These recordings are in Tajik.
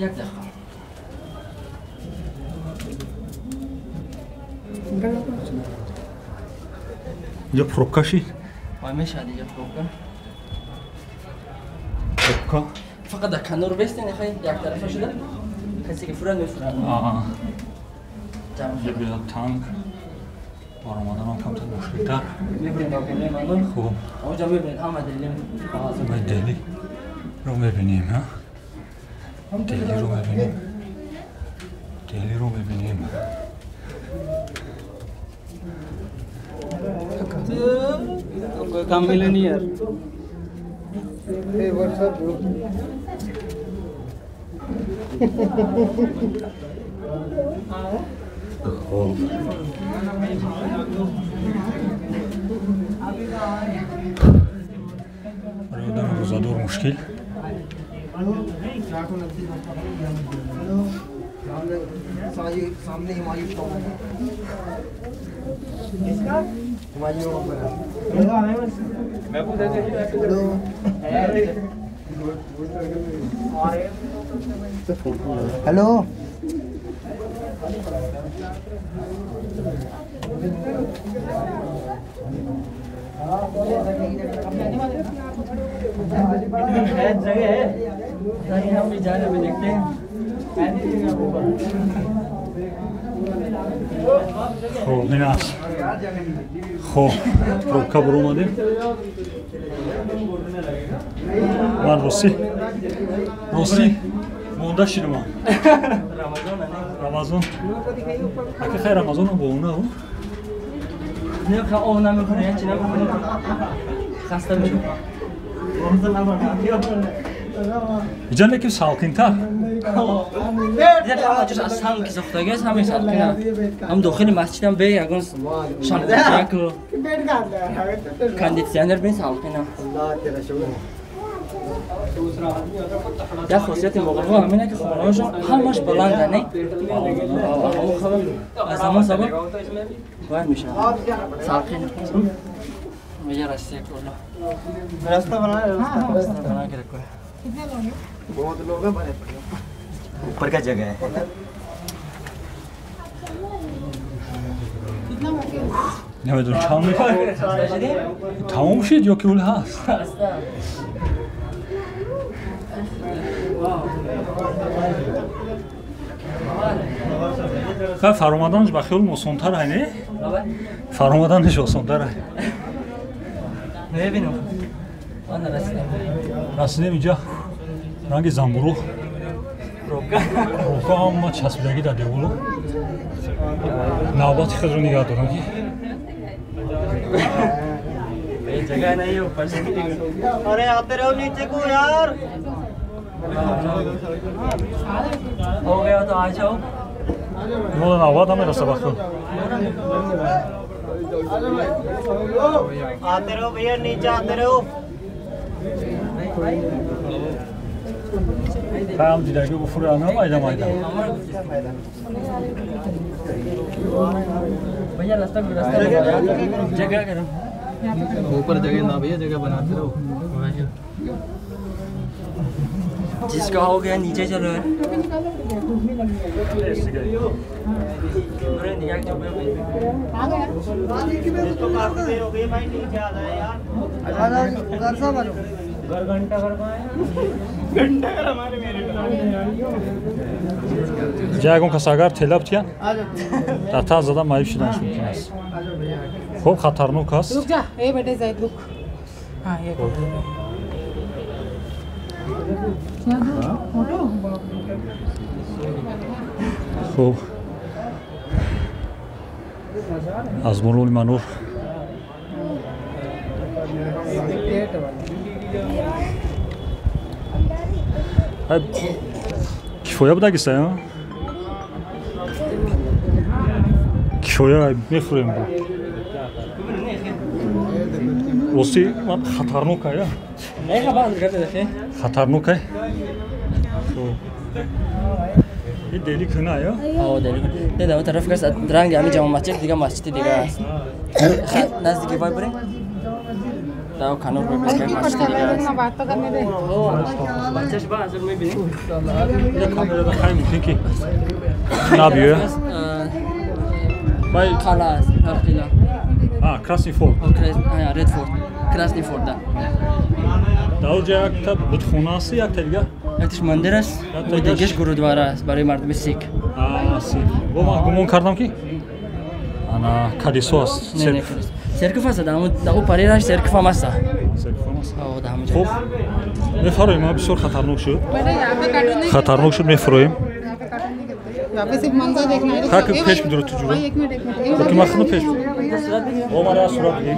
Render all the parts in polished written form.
Як дақиқа. Инҷа пробка шид? Вай мешавад инҷа пробка. Пробка? Фақат дар канор бестен, хай як тарафа шуда. Касе ки фурад мефурад. Аа. Инҷа танг. Баромаданам камтар мушкилтар. Мебинед мардум. Хуб. Онҷа мебинед ҳама дели. Дели ро мебинем, ҳа? Дели ро мебинем. Дели ро мебинем. काम मिले नहीं यार। Hey, what's up, bro? خب برای آدم روزه‌دار مشکل. सामने हुमायूं टॉप है। किसका? हुमायूं मकबरा। हेलो जगह है, हम भी जा रहे हैं, देखते हैं। Хоб, ин аст. Хоб, пробка баромадем. Ман ростӣ монда шидам. Рамазон. Ака хай Рамазонам бо она у? Не, ха об намехӯрем, ячи намехӯрем. Хаста мешавам. Иҷа не ки салқинтар. Ҳама ҷош аз санг ки сохтагиаст, ҳамаи салқина. Ҳам дохили масҷидам бе ягон шанқаку кондитсионер бе салқина. Як хосияти моғолҳо ҳамина ки хонаҳошон ҳамаш баланда, не? Аз ҳамон сабаб бояд мешавад салқин. Меҷа Россия кола. रास्ता बना है, रास्ता बना के रखो है। बहुत लोग हैं बड़े ऊपर का जगह है। намедонам чанд тамом шид ё ки ул ҳаст. Хай фаромаданаш ба хиёлам осонтар ай, не? Фаромаданаш осонтар ай. Мебинам. Расидем инҷа ранги замбуруғ. Пробка. Пробка ҳама часпидагӣ дар девору. Навбати худро нигаҳ дорам ки जगह नहीं है ऊपर से। अरे आते रहो नीचे को यार। हो गया तो आ जाओ। навбат ҳамераса ба худ. आते रहो भैया नीचे आते रहो। Хаям дидагӣ буфура на майда майда. भैया रास्ता रास्ता जगह करो। ऊपर जगह ना भैया, जगह बनाते रहो। जिसका हो गया नीचे चलो है। Ягон кас агар тела бтиян дар та зада маиб шуданаш мумкин аст. Хуб, хатарнок аст. रुक जा ए बेटे जाहिद रुक। हाँ ये хуб, аз болои манор кифоя будагиста, кифоя мефурем бу. Рости ман хатарнок ая. Хатарнок ай. Ин дели куна ая? О, дели. Не, да, тараф кас ранги ҳами ҷамъ масҷид, дига масҷиди дига аст. Наздики вай бурем? Да, канор мебинем масҷид дигар аст. Баъд то карне бачаш ба азр мебинем. Як камера да хай мумкин ки набиё. Бай қала аст, қила. А, Красный форт. Ред форт. Красный форт, да. Дар онҷо якта бутхона аст, якта дигар? Якташ мандир аст, дигаш гурудвара аст барои мардуми сик. Сик. Бо ман гумон кардам ки ана калисо аст. Церкв аст, дар ӯ парираш церкв ҳам аст. Церкв ҳам аст. О, дар ҳамон ҷо. Хуб, мефароем, ма бисёр хатарнок шуд. Хатарнок шуд, мефароем. Как пеш бидура ту ҷура? Ки ман худам пеш. О, ман сурат бигир.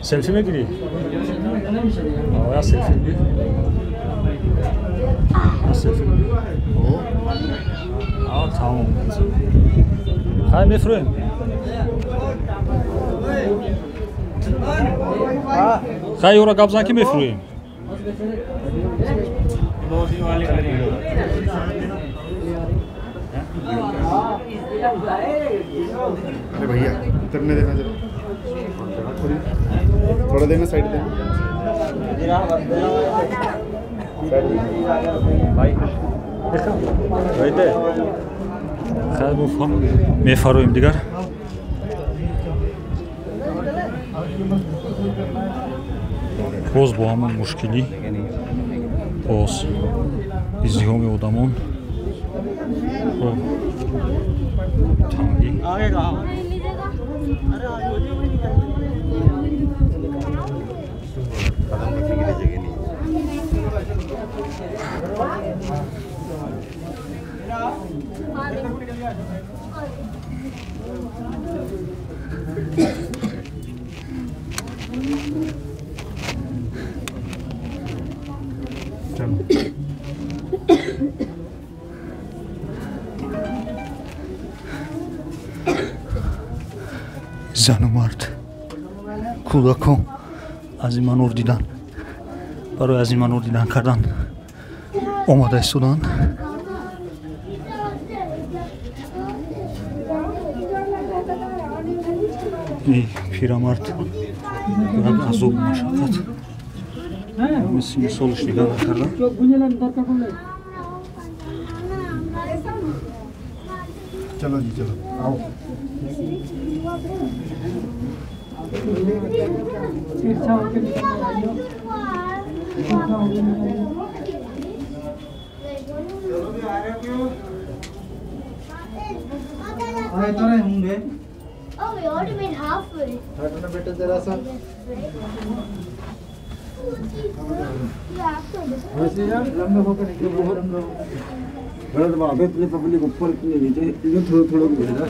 Селфи мегирӣ? Я селфи бигир. Селфи бигир. О, тамом. Хай мефурӯем. Хай ёра гап зан ки мефурӯем. अरे भैया उतरने देना जरा, थोड़ा देना साइड देना। Хай мефароем дигар. Боз бо ҳамон мушкилӣ, боз издиҳоми одамон, тангӣ. Зану мард, кӯдакон аз ин манор дидан, барои аз ин манор дидан кардан омода истоданд. Пирамард як азобу машаққат мисли мисолаш нигоҳ накарда. Чало ҷи, чало, ао. Oh, we already made halfway. हटना बेटा जरा सा। वैसे यार लंबे होकर निकलो, बहुत लंबे हो। बड़ा दबाव है, इतने पब्लिक ऊपर इतने नीचे, इतने थोड़ा थोड़ा भेजा।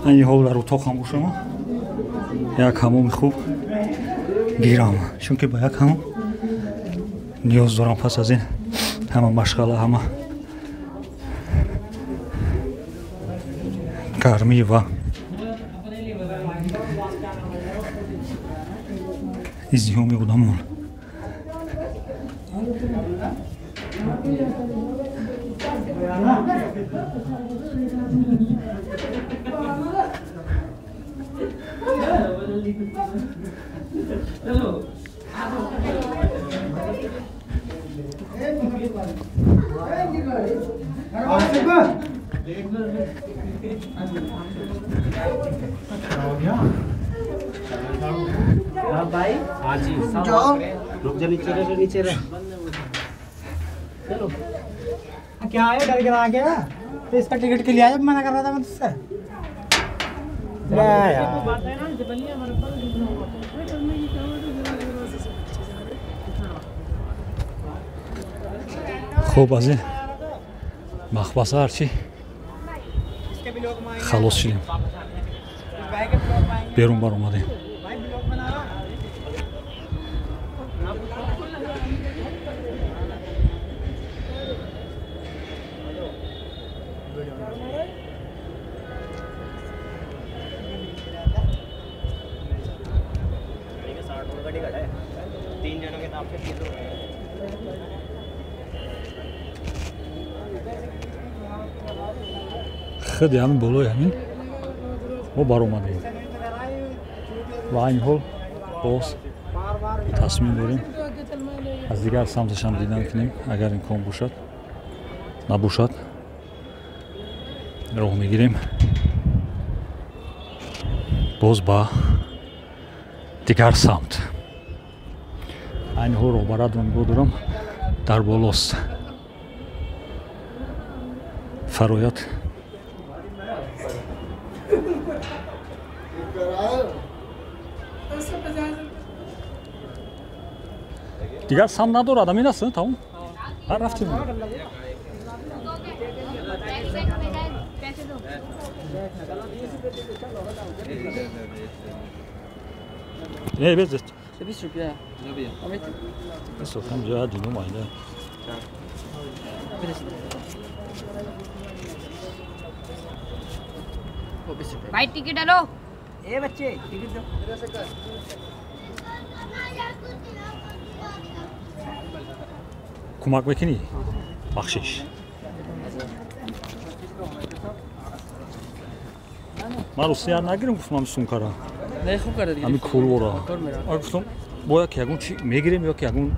Ани ҳол дар утоқ ҳам бошам, як ҳамоми хуб гирам, чунки ба як ҳамом ниёз дорам. Пас аз ин ҳама машғала, ҳама гармӣ ва издиҳоми одамон. क्या है, डर गिरा गया तो इसका टिकट के लिए आया, मना कर रहा था मैं तुझसे। Хуб, аз ин махбаса ҳарчи халос шудем, берун баромадем. Худи ҳамин болои ҳамин мо баромадем ва айни ҳол боз тасмим дорем аз дигар самташам дидан кунем, агар имкон бошад. Набошад, роҳ мегирем боз ба дигар самт. Айни ҳол роҳбарадро нигоҳ дорам, дар болост фарояд. Дигар сам надорад, ҳамин аст, тамом. Ҳар рафтем. Не, без. 20 रुपया. Сохам ҷоя дидум айда. भाई टिकट डालो। ए बच्चे टिकट दो। Кӯмак мекунӣ? Бахшиш. Ман русия нагирам, гуфтам ҳами сумкара. Не, хуб карда. Ҳами кулвора. Гуфтам бояд ки ягон чи мегирем ё ки ягон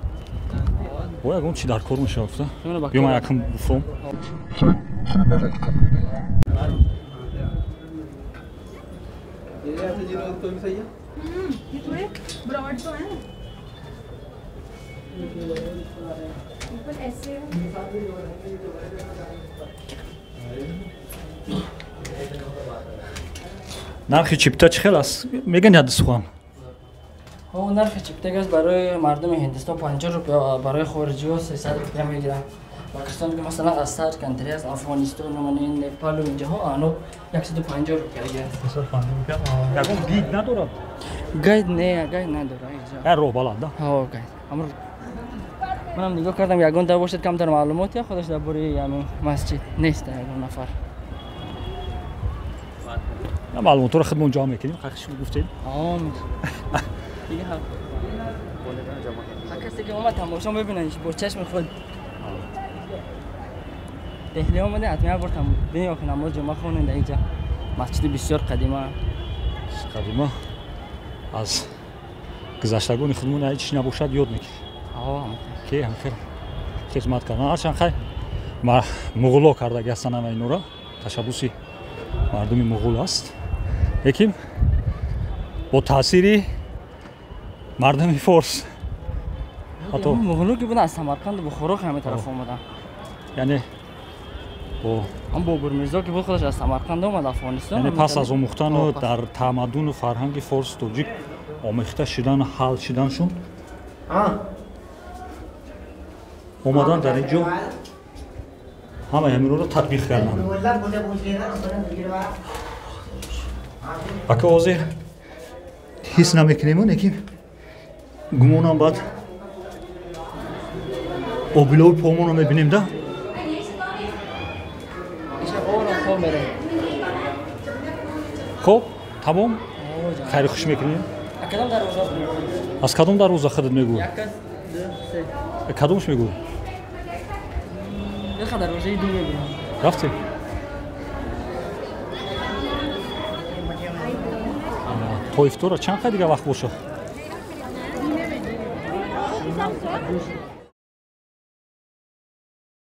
бо ягон чи дар кор мешавад, гуфта. Ё ман якам гуфтам. ये थोड़े ब्रॉड तो है ऊपर ऐसे। Нархи чипта чӣ хел аст? Мегӯянд ҳадди сухан. Нархи чиптаг аст барои мардуми Ҳиндистон 50 рупия, барои хориҷиҳо 300 рупия мегиранд. Ва касоне ки масалан аз сар кантри аст, Афғонистон, Непалу инҷаҳо, ано 150 рупия гиранд. 150 рупия. Ягон гид надорад? Гайд не, гайд надорад инҷа. Ҳар роҳ баланд, да? Ҳо, гайд. Амр манам нигоҳ кардам, ягон дар бошад камтар маълумот я худаш дар бораи ҳамин масҷид нест ягон нафар. Маълумотро худмон ҷамъ мекунем, хақи шумо гуфтед. Дига ҳар касе ки омад тамошо мебинад бо чашми худ. Деҳлӣ омада ҳатман як бор бинед, охи намоз ҷумъа хонед дар инҷа. Масҷиди бисёр қадима. Қадима аз гузаштагони худмон ҳеҷ чиз набошад ёд мекунем. Ки ҳамхел хизмат кардан. Ҳарчанд хай муғуло кардаги ҳастанд ҳама инора, ташаббуси мардуми муғул аст, лекин бо таъсири мардуми форс. Ҳатто муғуло ки буданд аз Самарқанду Бухоро ҳама тараф омаданд. Яъне бо ҳам Бобур Мирзо ки буд худаш аз Самарқанд омад Афғонистон. Яъне пас аз омӯхтану дар тамаддуну фарҳанги форс тоҷик омехта шудану ҳал шуданшон омадан дар ин ҷо ҳамаи ҳаминро татбиқ карданд. Ака ҳозир ҳис намекунем, лекин гумонам баъд обилои помонро мебинем да. Хоб, тамом, хайри хуш мекунем. Аз кадом дарвоза худат мегӯ? Кадомш мегӯ? Рафтем. То ифтора чанд қадр дига вақт бошад?